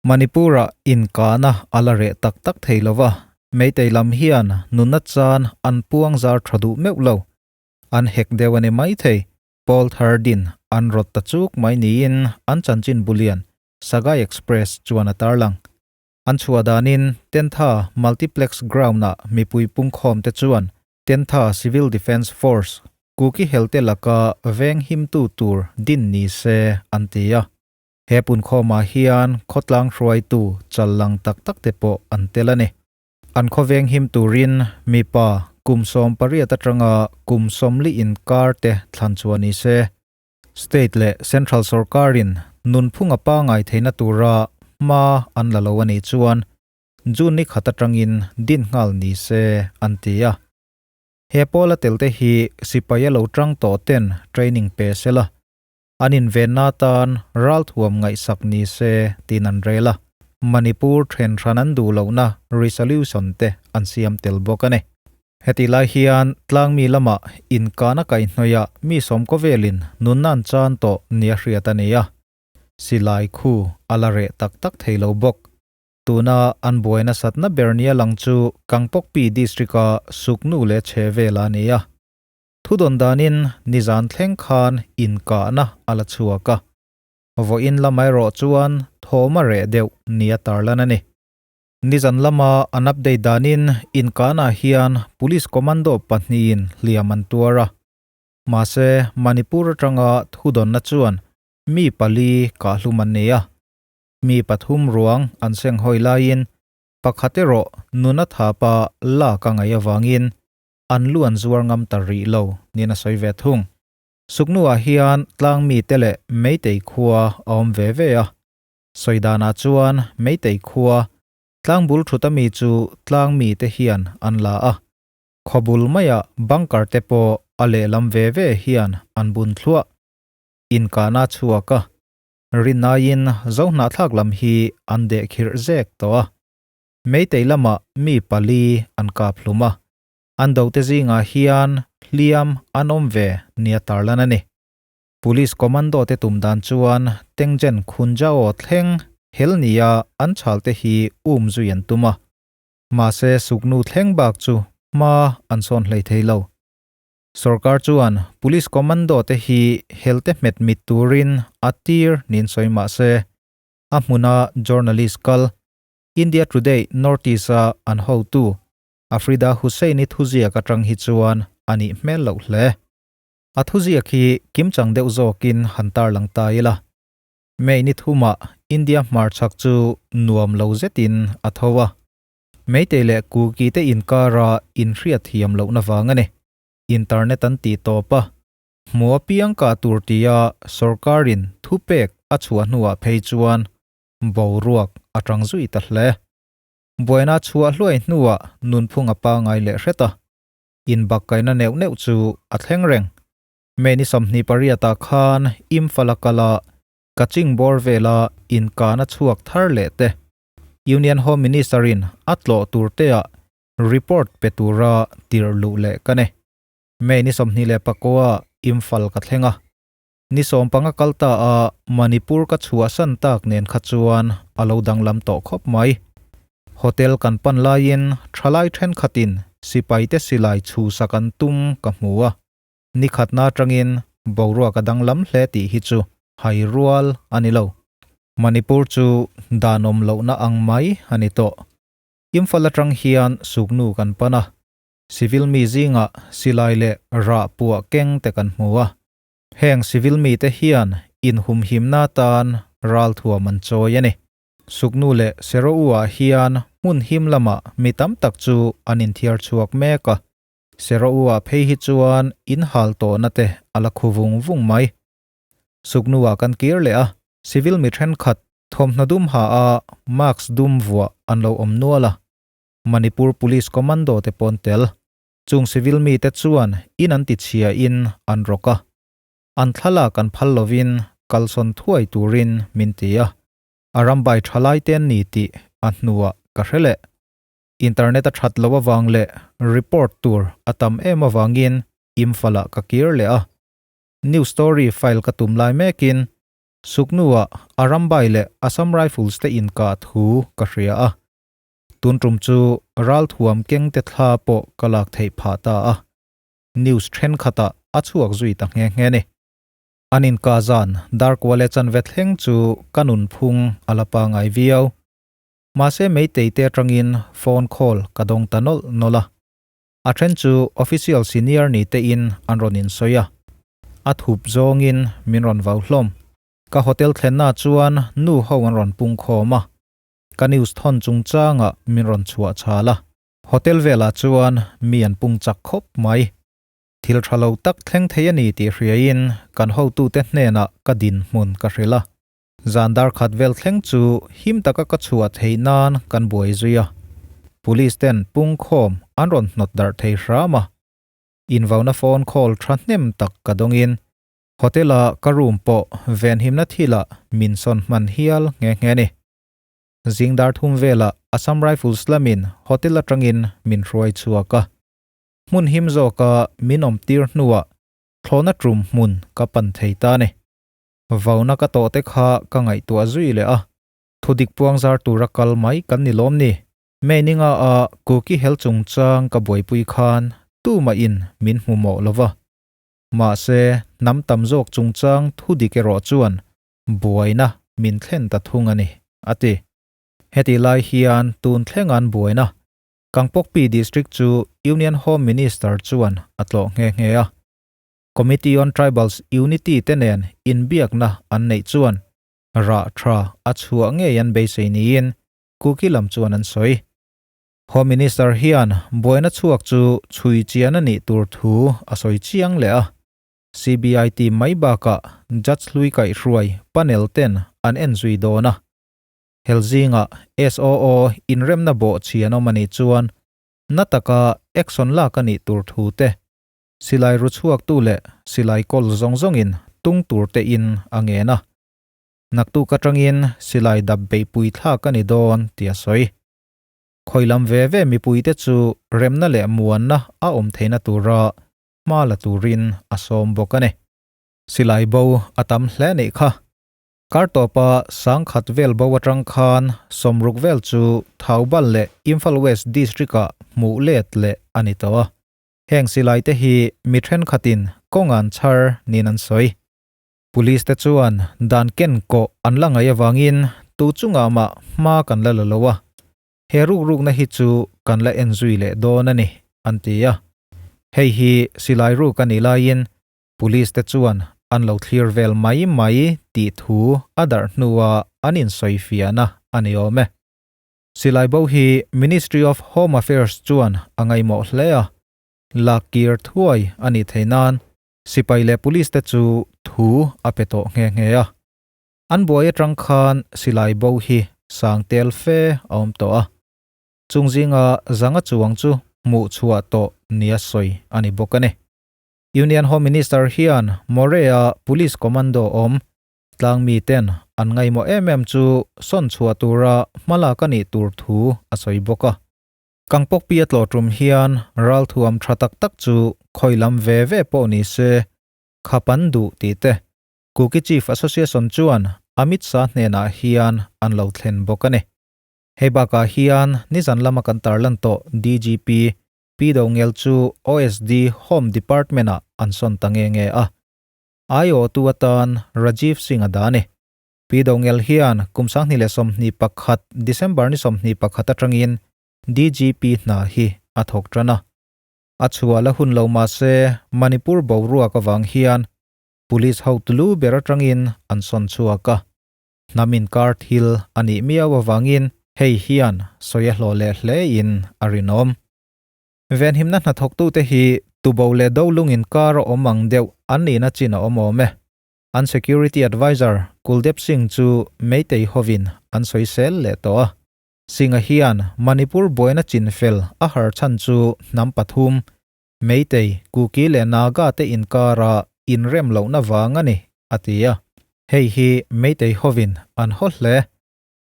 Manipur-ah inkahna a la reh tak tak thei lo va, Meitei lam hian nunna chan an puang zar tha duh meuh lo. An hek deuh a ni maithei. Pawl thar din an rawt ta chuk mai niin an chanchin bulian Sagai Express chuan a tarlang. An chhuah danin Tentha Multiplex Ground-ah mipui pungkhawmte chuan Tentha Civil Defence Force, Kuki helte laka veng himtu tur din ni se an ti a. He punkhawmah hian khawtlang hruaitu chal lang tak tak te pawh an tel a ni. An khawveng him turin mipa kum 18 atanga kum 40 inkar te thlan chhuah ni se. State leh Central sorkarin nunphung a pangai theihna tura hma an la lo a nih chuan June ni khat atangin din nghal ni se an ti a. He pawla telte hi sipai a lo tang tawh ten training pe sela. An invenna atan ralthuam ngaihsak ni se tiin an rel a, Manipur then hran an duh lohna resolution te an siam tel bawk a ni. Hetih lai hian tlangmi lamah inkahna kaihhnawihah mi sawmkaw velin nunna an chan tawh nia hriat a ni a, silai khu a la reh tak tak thei lo bawk. Tuna an buai nasatna ber nia lang chu Kangpokpi district-a Suknu leh chhehvela a ni a. Thudawn danin nizan thleng khan inkahna a la chhuak a, vawiin lam erawh chuan thawm a reh deuh nia tarlan a ni. Nizan lama an update danin inkahnaah hian Police Commando pahnihin hliam an tuar a, mahse Manipur atanga thudawnna chuan mi pali kahhlum an nei a, mi pathum ruang an senghawi laiin pakhat erawh nuna thapa lak a ngaih avangin an lu an zuar ngam ta rih lo niin a sawi ve thung. Suknuah hian tlang mite leh Meitei khua a awm ve ve a. Sawi danah chuan Meitei khua, tlang bul thut ami chu tlang mite hian an la a. Khaw bul maiah bunker te pawh a lehlam ve ve hian an bun thluah. Inkahna a chhuak a, rinaiin Zohnahthlak lam hi an dehkhirh zek tawh a. Meitei lamah mi pali an kap hlum a, an dote zingah hian hliam an awm ve nia tarlan a ni. Police commando te tum dan chuan Tengjen Khunjao thleng hel nia an chhalte hi um zui an tum a, mahse suknu thleng bak chu hma an sawn hlei thei lo. Sorkar chuan Police commando te hi helte hmet mit turin a tir niin sawi mahse a hmuna journalist kal India Today Northeast-a an hotu Afrida Hussain-i thuziak atang hi chuan a nih hmel loh hle. A thuziak hi kimchang deuh zawkin han tarlang ta ila. May ni thumah India hmarchhak chu nuam lo zetin a tho a. Meitei leh Kuki te inkara inhriat thiam lohna vang a ni. Internet an tih tawp a, hmu apiang kah tur tia sorkarin thupek a chhuah hnuah phei chuan boruak a tang zui ta hle. Buaina chhuah hluai hnuah nunphung a pangai leh hret a, inbakkaina neuh neuh chu a thleng reng. May ni 28 ah khan Imphal a kal a, Kaching bawr vela inkahna chhuak thar leh te, Union Home Minister in a tlawh tur te ah report pe tura tirh luh leh ka ni. May ni 24 ah Imphal ka thleng a, Ni 15 kal ta a Manipur ka chhuahsan tak nen kha chuan a lo danglam tawh khawp mai. Hotel kan pan laiin thalai thenkhatin sipaite silai chhusak an tum ka hmu a, ni khatna atangin boruak a danglam hle tih hi chu hai rual a ni lo. Manipur chu danawm lohna ang mai a ni tawh. Imphal atang hian suknu kan pan a, civil mi zingah silai leh rah puah keng te kan hmu a. Heng civil mite hian inhumhimna atan ralthuam an chawi a ni. Suknu leh Seroua hian hmun him lamah mi tam tak chu an inthiar chhuak mek a. Seroua phei hi chuan inhal tawhna te a la khu vung vung mai. Suknuah kan kir leh a, civil mi thenkhat thawmhnaw dum ha a mask dum vuah an lo awm nual a. Manipur Police Commando te pawn tel. Chung civil mite chuan in an tichhia in an rawk a, an thlalak an phal lovin kalsawn thuai turin min ti a, a rambai thalai te an ni tih a hnuah ka hre leh. Internet a that loh avang leh report tur a tam em avangin Imphal-ah ka kir leh a, news story file ka tum lai mekin. Suknu-ah Arambai leh Assam Rifles te inkah thu ka hria a. Tun tum chu ralthuam keng te thla pawh ka lak theih phah ta a. News thenkhatah a chhuak zui ta nghe nghe ni. An inkah zan darkua leh chanve thleng chu ka nunphung a la pangai viau. Mahse Meitei te atangin phone call ka dawng ta nawlh nawlh a. A then chu official senior ni te in an rawn insawi a, a thup zawngin min rawn vau hlawm. Ka hotel thlenna chuan nu ho an rawn pung khawm a, ka news thawn chungchangah min rawn chhuah chhal a. Hotel velah chuan mi an pung chak khawp mai. Thil tha lo tak thleng thei a ni tih hriain kan hotute hnenah ka dinhmun ka hrilh a. Zan dar khat vel thleng chu him taka ka chhuah theih nan kan buai zui a, Police ten pungkhawm an rawn hnawt darh thei hram a, invauna phone call tha hnem tak ka dawngin hotel a ka room pawh venhimna thilah min sawn hman hial nghe nghe ni. Zing dar thum velah Assam Rifles lamin hotel atangin min hruai chhuak a, hmun him zawka min awm tir hnuah thlawhna tum hmun ka pan thei ta ni. Vauna ka tawh te kha ka ngaihtuah zui leh a, thudik puang zar tura kal mai kan ni lawm ni. May ninga a Kuki hel chungchang ka buaipui khan tumah in min hmu mawh lo va. Mahse, hnam tam zawk chungchang thudik erawh chuan buaina min thlen ta thung a ni, a ti. Hetih lai hian tun thlenga'n buaina Kangpokpi District chu Union Home Minister chuan a tlawh nghe nghe a. Committee on Tribals Unity te nen inbiakna an neih chuan rah tha a chhuah ngei an beisei niin Kuki lam chuan an sawi. Home Minister hian buaina chhuak chu chhui chian a nih tur thu a sawi chiang leh a, CBI team mai bakah Judge hlui kaihhruai panel ten an en zui dawn a. Hel zingah SOO inremna bawh chhi an awm a nih chuan na taka action lak a nih tur thu te Silai ru chhuaktu leh silai kawl zawng zawngin tung tur te in a ngen a. Naktuk atangin silai dap beihpui thlak a ni dawn tih a sawi. Khawi lam ve ve mipuite chu remna leh muanna a awm theihna tura hma la turin a sawm bawk a ni. Silai bo a tam hle neih kha. Kar tawpa sangkhat vel bo atang khan sawmruk vel chu Thoubal leh Imphal West District-ah hmuh let leh a ni tawh a. Heng silai te hi mi thenkhatin kawng an chhar niin an sawi. Police te chuan dan ken kawh an la ngaih avangin tu chungah mah hma kan la la lo a, he rukrukna hi chu kan la en zui leh dawn a ni, an ti a. Hei hi silai ruk a nih laiin Police te chuan an lo thlir vel mai mai tih thu a darh hnuah an insawifiahna a ni awm e. Silai bo hi Ministry of Home Affairs chuan a ngaihmawh hle a, lak kir thuai a nih theih nan sipai leh police te chu thu a pe tawh nghe nghe a. An buai atang khan silai bo hi sang tel fe a awm tawh a, chung zinga zanga chuang chu hmuh chhuah tawh nia sawi a ni bawk a ni. Union Home Minister hian Moreh-a Police Commando awm Tlang miten an ngaihmawh em em chu sawn chhuah tura hmalak a nih tur thu a sawi bawk a. Kangpawkpi a tlawh tum hian ralthuam tha tak tak chu khawi lam ve ve pawh ni se khap an duh tih te Kuki Chief Association chuan Amit Shah hnenah hian an lo thlen bawk a ni. Hei bakah hian nizan lama kan tarlan tawh DGP Pi Dongel chu OSD Home Department-ah an sawn ta nge nge a. Aiawhtu atan Rajiv Singh a dah a ni. Pi Dongel hian kum 2021 December ni 21 atangin DGP hna hi a thawk tan a. A chhuah la hun lo mah se Manipur boruak avang hian Police hotu lu ber atangin an sawn chhuak a. Hnam inkar thil a nih miau avangin hei hian sawi a hlawh leh hlein a rinawm. Venhimna hnathawktute hi tubo leh dolung inkar a awm ang deuh an nihna chin a awm awm e. An Security Adviser Kuldep Singh chu Meitei hovin an sawisel leh tawh a. Singh-a hian Manipur buaina chinfel a har chhan chu hnam pathum, Meitei, Kuki leh Naga te inkara inrem lohna vang a ni, a ti a. Hei hi Meitei hovin an haw hle.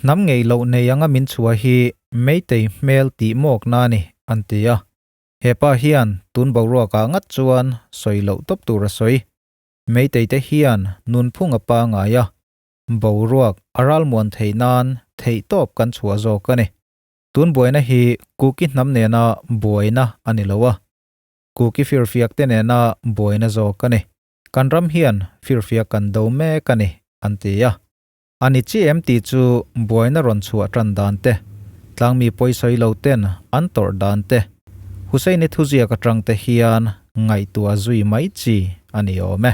Hnam ngei loh nei anga min chhuah hi Meitei hmel tih mawkna a ni, an ti a. He pa hian tun boruakah ngat chuan sawi loh tawp tur a sawi. Meitei te hian nunphung a pangai a. Boruak a ralmuan theih nan theihtawp kan chhuah zawk a ni. Tun buaina hi Kuki hnam nena buaina a ni lo a, Kuki firfiak te nena buaina zawk a ni. Kan ram hian firfiak kan do mek a ni, an ti a. A ni chi em tih chu buaina rawn chhuah tan dan te, tlangmi pawisawi lo ten an tawrh dan te, Hussein-i thuziak atang te hian ngaihtuah zui mai chi a ni awm e.